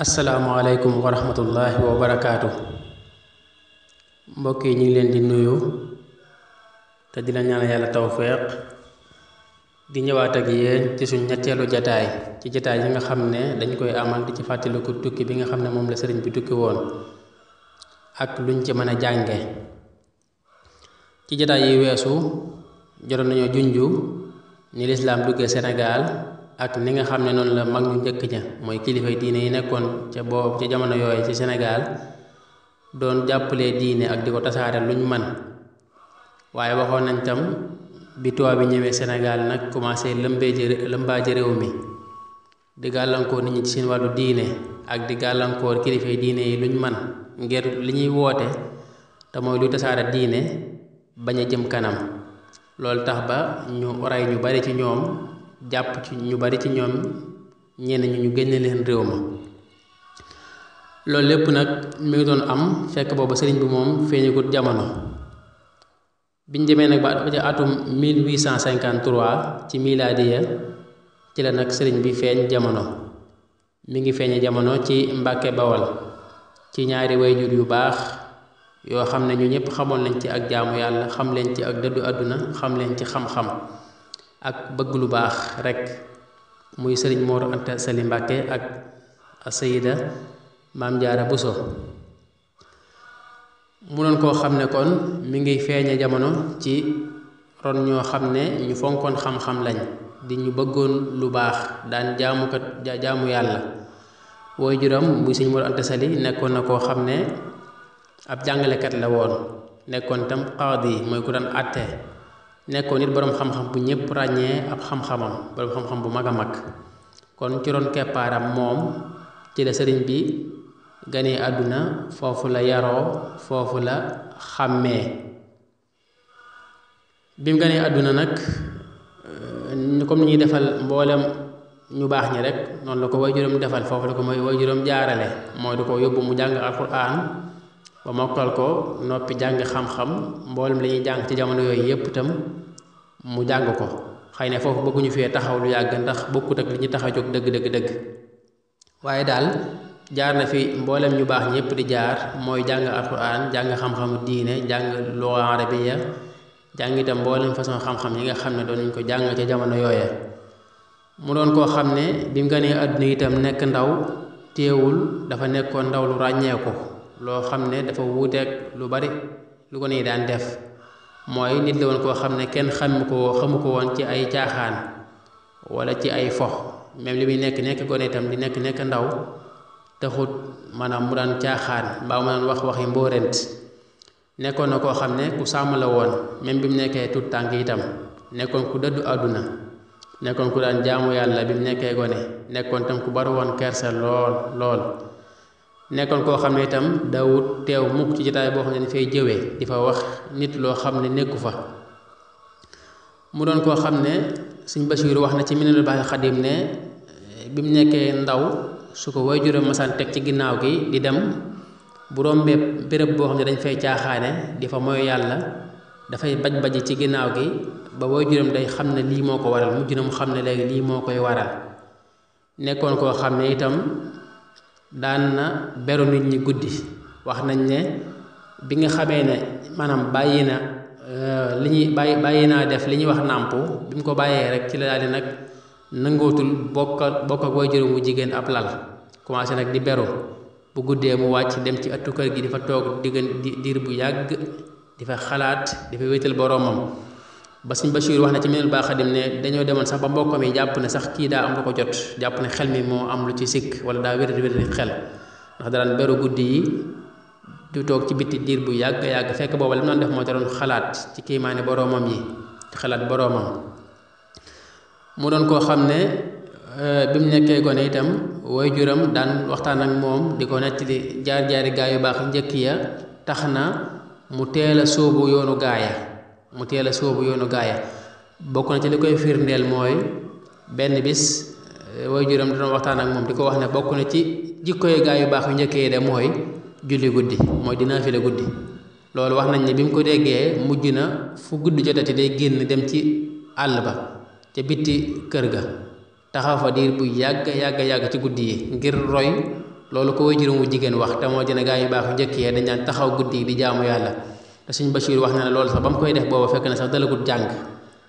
asalaamualeykum wa rahmatullahi wa barakaatu. Mbokk yi ñu ngi leen di nuyu te di la ñaan yàlla tawféex di ñëwaat ak yéen ci suñ ñetteelu jataay ci jataay yi nga xam ne dañ koy amal di ci fàttaliku tukki bi nga xam ne moom la sëriñ bi tukki woon ak luñ ci mën a jànge. ci jataay yi weesu jotoon nañoo junju ni lislaam duggee Sénégal ak ni nga xam ne noonu la mag ñu njëkk ña mooy kilifay diine yi nekkoon ca jamono yooyu ci Sénégal doon jàppalee diine ak di ko tasaare luñ man. waaye waxoon nañ tam bi tubaab bi ñëwee Sénégal nag commencé lëmbaaji réew mi di gàllankoor nit ñi ci seen wàllu diine ak di gàllankoor kilifay diine yi luñ man ngir li ñuy woote te mooy luy tasaare diine bañ a jëm kanam. loolu tax ba ñu rey ñu bari ci ñoom jàpp ci ñu bari ci ñoom ñenn ñu génne leen réew ma. loolu lépp nag mi ngi doon am fekk booba sëriñ bi moom feeñagut jamono. biñ demee nag ba ci atum 1853 ci milaadiya ci la nag sëriñ bi feeñ jamono. mi ngi feeñe jamono ci Mbàkke Bawal ci ñaari wayjur yu baax yoo xam ne ñu ñëpp xamoon nañ ci ak jaamu yàlla xam leen ci ak dëddu àdduna xam leen ci xam-xam ak bëgg lu baax rekk muy sëriñ Mor Anta Sali Mbàkke ak Sayida Maam Jaara Buso. mu doon koo xam ne kon mi ngi feeñe jamono ci ron ñoo xam ne ñu fonkoon xam-xam lañ di ñu bëggoon lu baax daan jaamu yàlla. waajuram muy sëriñ Mor Anta Sali nekkoon na koo xam ne ab jàngalekat la woon nekkoon tam qaadi mooy ku daan àtte nekkoon nit boroom xam-xam bu ñëpp ràññee ab xam-xamam boroom xam-xam bu mag a mag. kon ci ron keppaaram moom ci la sëriñ bi ganee àdduna foofu la yaroo foofu la xàmmee. bi mu ganee àdduna nag comme ni ñuy defal mboolem ñu baax ñi rek noonu la ko waajuram defal foofu la ko mooy waajuram jaarale mooy du ko yóbbu mu jàng alxuraan ba mokkal ko noppi jàng xam-xam mboolem la ñuy jàng ci jamono yooyu yépp itam mu jàng ko. xëy na foofu bëgguñu fee taxaw lu yàgg ndax bokkut ak li ñu tax a jóg dëgg waaye daal jaar na fi mboolem ñu baax ñépp di jaar mooy jàng alxuraan jàng xam-xamu diine jàng luga arabiya jàng itam mboolem façon xam-xam yi nga xam ne doon nañ ko jàng ca jamono yooya. mu doon koo xam ne bi mu ganee àdduna itam nekk ndaw téewul dafa nekkoon ndaw lu ràññeeku loo xam ne dafa wuuteeg lu bari lu ko nii daan def. mooy nit la woon koo xam ne kenn xamu ko woon ci ay caaxaan wala ci ay fox même li muy nekk gone itam di nekk ndaw taxut maanaam mu daan caaxaan mbaa mu daan wax waxi mbóorent. nekkoon na koo xam ne ku sàmm la woon même bi mu nekkee tut tànk itam nekkoon ku dëddu àdduna nekkoon ku daan jaamu yàlla bi mu nekkee gone nekkoon tam ku bari woon kersa lool. nekkoon koo xam ne itam daawut teew mukk ci jotaay boo xam ne dañ fay jëwee di fa wax nit loo xam ne nekku fa. mu doon koo xam ne Sëñ Basiiru wax na ci Minanul Baaxil Xadiim ne bi mu nekkee ndaw su ko waajuram masaan teg ci ginnaaw gi di dem bu rombee béréb boo xam ne dañ fay caaxaane di fa mooy yàlla dafay baj ci ginnaaw gi ba waajuram day xam ne lii moo ko waral mujj na mu xam ne léegi lii moo koy waral. nekkoon koo xam ne itam daan na beru nit ñi guddi. wax nañ ne bi nga xamee ne maanaam bàyyi naa def li ñuy wax nàmpu bi mu ko bàyyee rek ci la daal di nag nangootul bokk ak waajuram mu jigéen ab lal commencé nag di beru bu guddee mu wàcc dem ci ëttu kër gi di fa toog diir bu yàgg di fa xalaat di fa wéetal boroomam. ba Sëñ Basiir wax na ci Minanul Baaxil Xadiim ne dañoo demoon sax ba mbokkam yi jàpp ne sax kii daa am lu ko jot jàpp ne xel mi moo am lu ci sikk wala daa wér xel ndax daan beru guddi yi di toog ci bitti diir bu yàgg fekk booba li mu doon def moo te doon xalaat ci kiimaani boroomam yi ci xalaat boroomam. mu doon koo xam ne bi mu nekkee gone itam waajuram daan waxtaan ak moom di ko nettali jaar-jaari gaa yu baax njëkk ya tax na mu teel a sóobu yoonu gaaya bokk na ci li koy firndeel mooy benn bis waajuram doon waxtaan ak moom di ko wax ne bokk na ci jikkoy gaa yu baax yu njëkkee de mooy julli guddi mooy di naafila guddi. loolu wax nañ ne bi mu ko déggee mujj na fu guddi jotati day génn dem ci àll ba ca bitti kër ga taxaw fa diir bu yàgg ci guddi yi ngir roy loolu ko waajuram wu jigéen wax te moo dina gaa yu baax yu njëkk yee dañ daan taxaw guddi di jaamu yàlla te Sëñ Bachir wax na ne loolu sax ba mu koy def booba fekk na sax dalagut jàng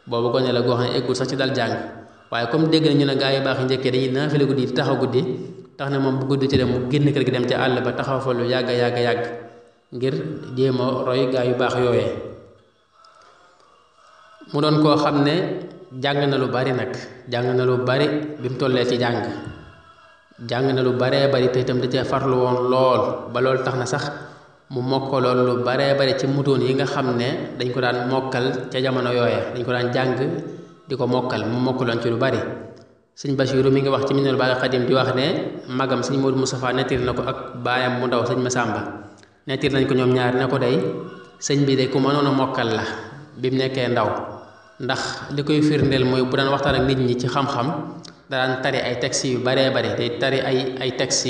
boobu gone la goo xam ne eggul sax ci dal jàng waaye comme dégg na ñu ne gaa yu baax yu njëkk dañuy naafile guddi di taxaw guddi tax na moom bu guddi ci dem mu génn kër gi dem ca àll ba taxaw fa lu yàgg ngir jéem a roy gaa yu baax yooyee mu doon koo xam ne jàng na lu bari nag jàng na lu bari bi mu tollee ci jàng na lu baree bari te itam da cee farlu woon lool ba loolu tax na sax mu mokkaloon lu baree bari ci mutoon yi nga xam ne dañ ko daan mokkal ca jamono yooya dañ ko daan jàng di ko mokkal mu mokkaloon ci lu bari Sëñ Basiiru mi ngi wax ci Minanul Baaqil Qadiim di wax ne magam Sëñ Moodu Mustafaa nettali na ko ak baayam mu ndaw Sëñ Masamba nettali nañ ko ñoom ñaar ne ko day sëñ bi de ku mënoon a mokkal la bi mu nekkee ndaw ndax li koy firndeel mooy bu daan waxtaan ak nit ñi ci xam-xam daan tari ay textes yu baree bari day tari ay textes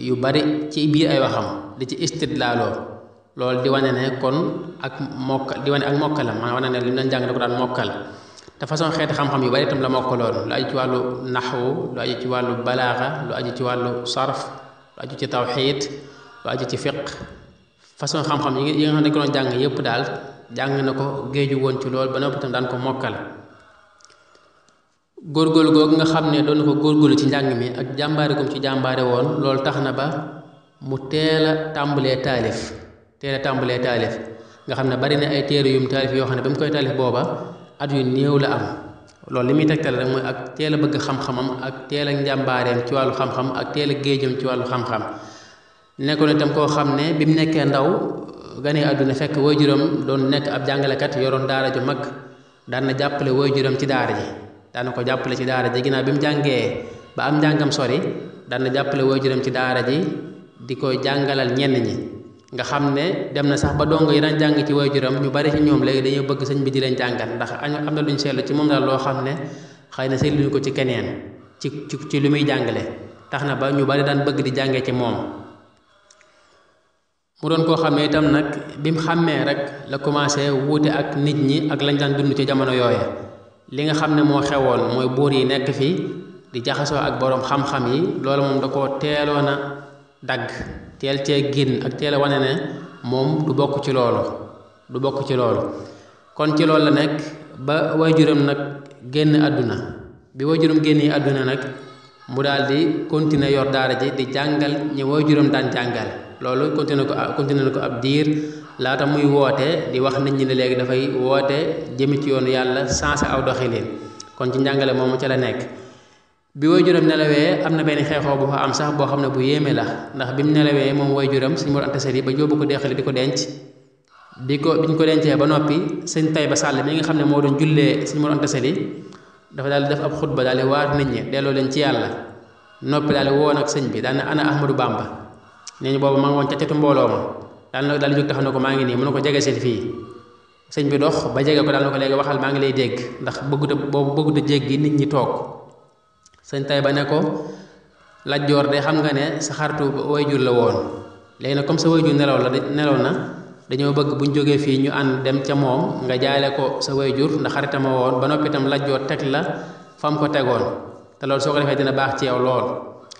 yu bari ci biir ay waxam di ci istidlaaloo loolu di wane ne kon ak mokkal di wane ak mokkalam maanaam wane ne li mu daan jàng da ko daan mokkal te façon xeeti xam-xam yu bari itam la mokkaloon lu aju ci wàllu naxwu lu aju ci wàllu balaaxa lu aju ci wàllu sarf lu aju ci tawxiid lu aju ci fiq façon xam-xam yi nga xam ne dañ ko doon jàng yépp daal jàng na ko géeju woon ci lool ba noppi itam daan ko mokkal góorgóorlu googu nga xam ne doon na ko góorgóorlu ci njàng mi ak jàmbaare gum ci jàmbaare woon loolu tax na ba mu teel a tàmbalee taalif nga xam ne bari na ay téere yum taalif yoo xam ne ba mu koy taalif booba at yu néew la am loolu li muy tegtal rek mooy ak teel a bëgg xam-xamam ak teel a njàmbaareem ci wàllu xam-xam ak teel a géejam ci wàllu xam-xam nekkoon itam koo xam ne bi mu nekkee ndaw ganee àdduna fekk waajuram doon nekk ab jàngalekat yoroon daara ju mag daan na jàppale waajuram ci daara ji daan na ko jàppale ci daara ji ginnaaw bi mu jàngee ba am njàngam sori daan na jàppale waajuram ci daara ji di ko jàngalal ñenn ñi nga xam ne dem na sax ba dongo yi daan jàng ci waajuram ñu bari ci ñoom léegi dañoo bëgg sëñ bi di leen jàngal ndax am na luñ seetlu ci moom daal loo xam ne xëy na seetluñu ko ci keneen ci lu muy jàngale tax na ba ñu bari daan bëgg di jàngee ci moom mu doon koo xam ne itam nag bi mu xàmmee rek la commencé wuute ak nit ñi ak lañ daan dund ci jamono yooya li nga xam ne moo xewoon mooy buur yi nekk fi di jaxasoo ak boroom xam-xam yi loolu moom da koo teeloon a dagg teel cee génn ak teel a wane ne moom du bokk ci loolu kon ci loolu la nekk ba waajuram nag génn àdduna bi waajuram génnee àdduna nag mu daal di continuer yor daara ji di jàngal ñi waajuram daan jàngal loolu continuer ko ab diir laata muy woote di wax nit ñi ne léegi dafay woote jëmi ci yoonu yàlla sensé aw doxalin kon ci njàngale moomu ca la nekk bi waajuram nelawee am na benn xeexoo bu fa am sax boo xam ne bu yéeme la ndax bi mu nelawee moom waajuram Sëñ Mor Anta Sali ba jóobu ko deexale di ko denc biñ ko dencee ba noppi sëñ Tayba Sàll mi nga xam ne moo doon jullee Sëñ Mor Anta Sali dafa daal di def ab xutba daal di waar nit ñi delloo leen ci yàlla noppi daal di woon ak sëñ bi daal ne ana Ahmadou Bamba nee ñu boobu ma ngi woon ca catu mbooloo ma daal di jóg taxaw ne ko maa ngi nii mu ne ko jege seen fii sëñ bi dox ba jege ko daal na ko léegi waxal maa ngi lay dégg ndax bëggut a jéggi nit ñi toog sëñ Tayba ne ko Lat Joor de xam nga ne sa xaritu wayjur la woon léegi nag comme sa wayjur nelaw na dañoo bëgg buñ jógee fii ñu ànd dem ca moom nga jaale ko sa wayjur ndax xaritama woon ba noppi itam Lat Joor teg la fam ko tegoon te loolu soo ko defee dina baax ci yow lool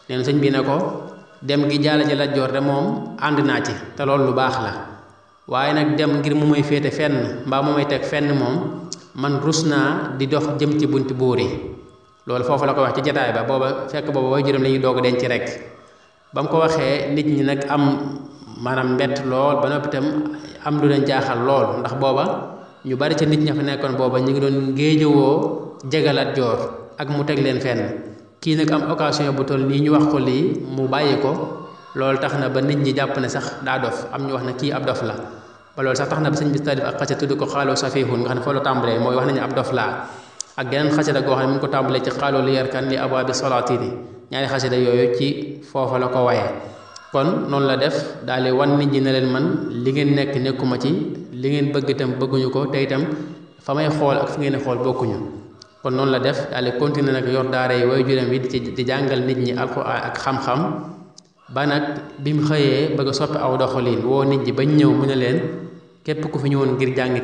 nee na sëñ bi ne ko dem gi jaale ji Lat Joor de moom ànd naa ci te loolu lu baax la waaye nag dem ngir mu may féete fenn mbaa mu may teg fenn moom man rus naa di dox jëm ci bunti buur yi loolu foofu la ko wax ci jataay ba booba fekk booba waajuram la ñuy doog denc rek ba mu ko waxee nit ñi nag am maanaam mbett lool ba noppi itam am lu leen jaaxal lool ndax booba ñu bari ca nit ña fa nekkoon booba ñu ngi doon géejowoo jege Lat Joor ak mu teg leen fenn kii nag am occasion bu toll nii ñu wax ko lii mu bàyyi ko loolu tax na ba nit ñi jàpp ne sax daa dof am ñu wax ne kii ab dof la ba loolu sax tax na ba sëñ bi taalif ak xasida tudd ko xaaloo safihun nga xam ne foo la tàmbalee mooy wax nañu ab dof laa ak geneen xasida goo xam ne mu ngi ko tàmbalee ci xaaloo li yarkan li abwaabi salaatini ñaari xasida yooyu ci foofa la ko waye kon noonu la def daal di wan nit ñi ne leen man li ngeen nekk nekkuma ci li ngeen bëgg itam bëgguñu ko te itam fa may xool ak fi ngeen xool bokkuñu kon noonu la def daal di continuer nag yor daara yi waajuram yi di jàngal nit ñi alxuraan ak xam-xam ba nag bi mu xëyee bëgg a soppi aw doxalin woo nit ñi bañ ñëw mu ne leen képp ku fi ñëwoon ngir jàng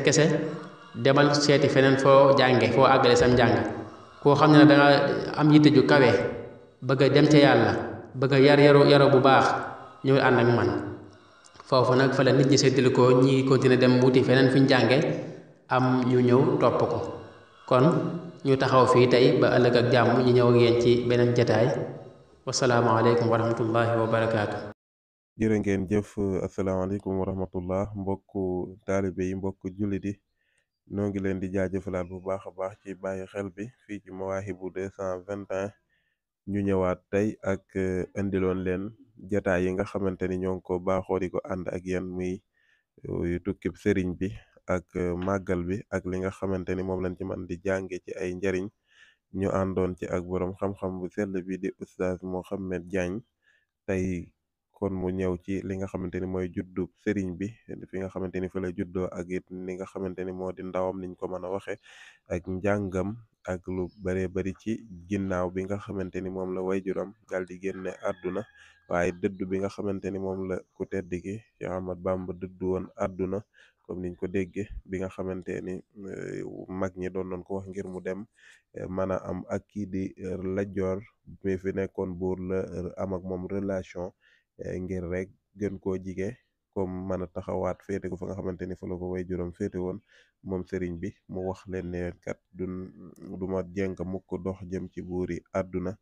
kese demal seeti feneen foo jànge foo àggale sam njàng koo xam ne danga am yitte ju kawe bëgg a dem ca yàlla bëgg a yaru bu baax ñëw ànd ak man foofu nag fa la nit ñi séddale ko ñi continuer dem wuti feneen fi ñu jànge am ñu ñëw topp ko kon ñu taxaw fii tey ba ëllëg ak jàmm ñu ñëw ak yéen ci beneen jataay wasalaamaaleykum wa rahmatullahi wa barakaatu. jërë ngeen jëf asalaamaaleykum wa rahmatullah mbokku taalibe yi mbokku jullit yi noo ngi leen di jaajëfalaat bu baax a baax ci bàyyi xel bi fii ci Mawahibou 221 ñu ñëwaat tey ak indiloon leen jataay yi nga xamante ni ñoo ngi ko baaxoo di ko ànd ak yéen muy tukkib sëriñ bi ak màggal bi ak li nga xamante ni moom lañ ci man di jànge ci ay njariñ ñu àndoon ci ak boroom xam-xam bu sell bi di Oustaz Mouhamed Diagne tey kon mu ñëw ci li nga xamante ni mooy juddu sëriñ bi fi nga xamante ni fa la juddoo ak it li nga xamante ni moo di ndawam niñ ko mën a waxe ak njàngam ak lu bare bari ci ginnaaw bi nga xamante ni moom la wayjuram dal di génne àdduna waaye dëddu bi nga xamante ni moom la ku tedd ki Cheikh Ahmad Bamba dëddu woon àdduna comme niñ ko dégge bi nga xamante ni mag ñi doon ko wax ngir mu dem mën a am ak kii di Lat Joor mi fi nekkoon buur la am ak moom relation ngir rek gën koo jige comme mën a taxawaat féete ko fa nga xamante ni fa la ko way juróom féete woon moom sëriñ bi mu wax leen ne kat du ma jenk mukk dox jëm ci buuri àdduna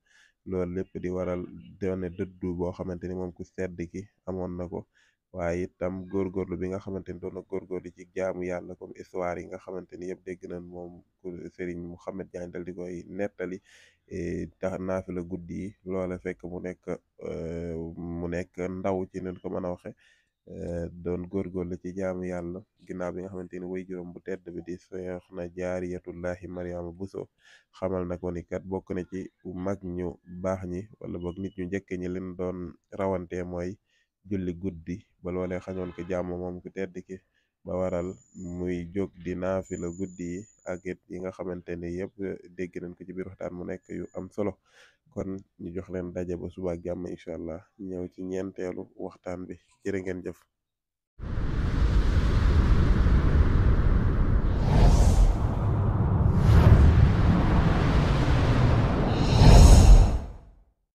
loolu lépp di waral doone dëddu boo xamante ni moom ku sedd ki amoon na ko waaye itam góorgóorlu bi nga xamante ni doon na góorgóorlu ci jaamu yàlla comme histoire yi nga xamante ni yëpp dégg nañ moom sëriñ Mouhamed Diagne dal di koy nettali tax naafila guddi yi loola fekk mu nekk ndaw ci nen ko mën a waxe doon góorgóorlu ci jaamu yàlla ginnaaw bi nga xamante ni way juróom bu tedd bi di Soxna Jaariyatullahi Mariama Buso xamal na ko ni kat bokk na ci mag ñu baax ñi wala boog nit ñu njëkk ñi leen doon rawante mooy julli guddi ba loolee xañoon ko jàmm moom ku tedd ki ba waral muy jóg di naafila guddi yi ak it yi nga xamante ni yëpp dégg nañ ko ci biir waxtaan mu nekk yu am solo kon ñu jox leen daje ba suba ak jàmm incha allah ñëw ci ñeenteelu waxtaan bi jërë ngeen jëf